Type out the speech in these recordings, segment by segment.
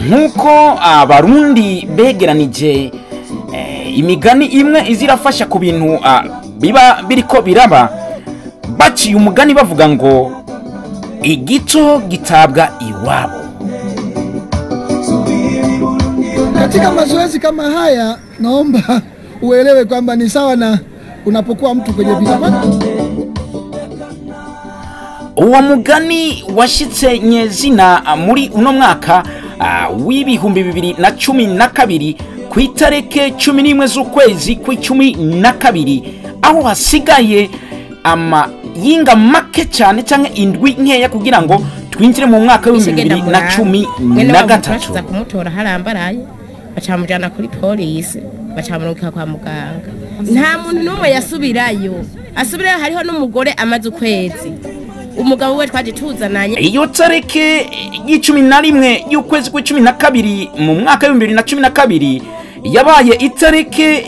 Nkuko abarundi begeranije imigani imwe izirafasha ku bintu biba biriko biraba, baciye umugani bavuga ngo igito gitabwa iwabo. Katika mazoezi kama haya naomba uelewe kwamba ni sawa na unapokuwa mtu kwenye vita. Uwo mugani washitse nyezina muri uno mwaka w'2012 ku itareke 11 z'ukwezi kw'icumi na kabiri, aho hasigaye amayinga make cyane canke indwi nkeya kugira ngo twinjire mu mwaka w'2013. Kumutora harambaraye bacamujana kuri polisi, bacamurukira kwa muganga. Nta muntu n'umwe yasubirayo, asubirayo hariho n'umugore amaze ukwezi, umugabo we twaje tuzananye. Iyo tareke y'11 y'ukwezi kw'icumi na kabiri mu mwaka w'2012 yabaye itareke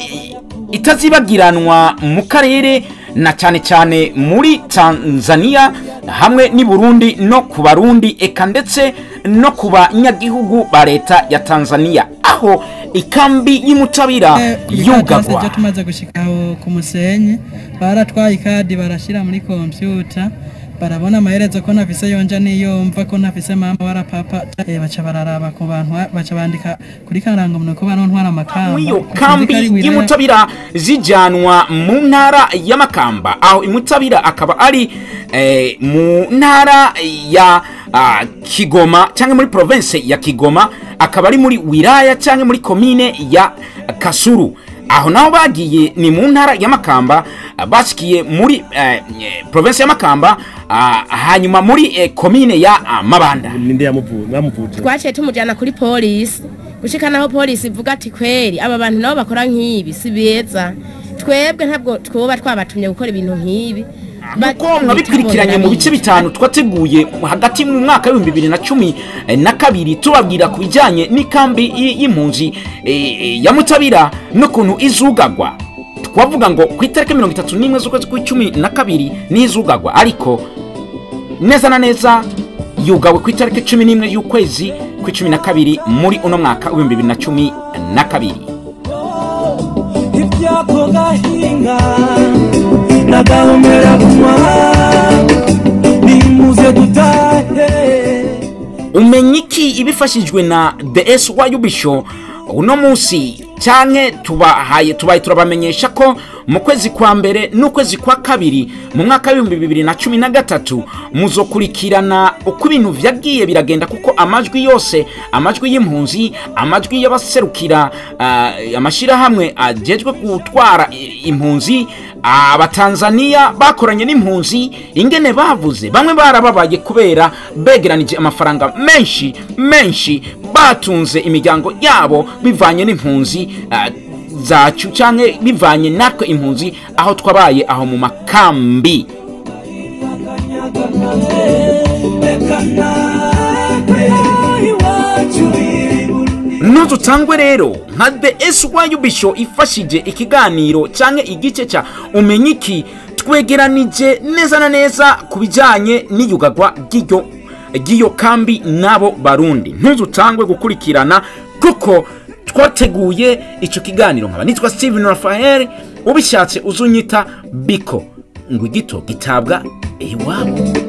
itazibagiranwa mu karere na cyane cyane muri Tanzania hamwe ni Burundi no ku Barundi eka ndetse no ku banyagihugu ba leta ya Tanzania, aho ikambi y'Imutabira yugagwa. Tumaze gushikaho ku Musenyi baratwaye ikadi barashira muri computer, barabona amaherezo ko ntafise yonja niyo mva ko ntafise mama wara papa, baca bararaba ku bantu baca bandika kuri karango muno ko barontwara Makamba. Iyo kambi y'Imutabira zijanwa mu ntara ya Makamba, aho Imutabira akaba ari mu ntara ya Kigoma cyangwa muri province ya Kigoma, akaba ari muri wilaya cyangwa muri komine ya Kasuru. Aho naho bagiye ni mu ntara ya Makamba, bashikiye muri province ya Makamba, hanyuma muri komine ya Mabanda. Ninde yamuvuje? Twaciye tumujana kuri polisi, gushika naho polisi ivuga ati kweri aba bantu nabo bakora nk'ibi si beza, twebwe ntabwo twoba twabatumye gukora ibintu nk'ibi. Nuko mwabikurikiranye mu bice bitanu twateguye hagati mu mwaka w'2012 tubabwira ku bijyanye n'ikambi y'impunzi ya Mutabira n'ukuntu izugagwa. Twavuga ngo ku itariki 31 z'ukwezi kw'icumi na kabiri n'izugagwa, ariko neza na neza yugawe ku itariki 11 y'ukwezi kw'icumi na kabiri muri uno mwaka w'2012. Ibyako gahinga nagahomera bunwa nimuze dutahe. Umenyiki ibifashijwe na DSY Ubisho uno munsi canke tubahaye tubaye turabamenyesha ko mu kwezi kwa mbere n'ukwezi kwa kabiri mu mwaka w'2013 muzokurikirana uko ibintu vyagiye biragenda, kuko amajwi yose, amajwi y'impunzi, amajwi y'abaserukira amashirahamwe ajejwe gutwara impunzi, abatanzania bakoranye n'impunzi ingene bavuze, bamwe barababaye kubera begeranije amafaranga menshi menshi batunze imiryango yabo bivanye n'impunzi zacu canke bivanye natwe impunzi aho twabaye aho mu makambi. Ntutangwe rero nka DSY Ubisho ifashije ikiganiro canke igice ca Umenyiki, twegeranije neza na neza kubijanye n'iyugagwa ry'iyo kambi nabo Barundi. Ntuzutangwe gukurikirana kuko twateguye ico kiganiro. Nkaba nitwa Steven Raphael, ubishatse uzunyita Biko, ngo igito gitabwa iwabo.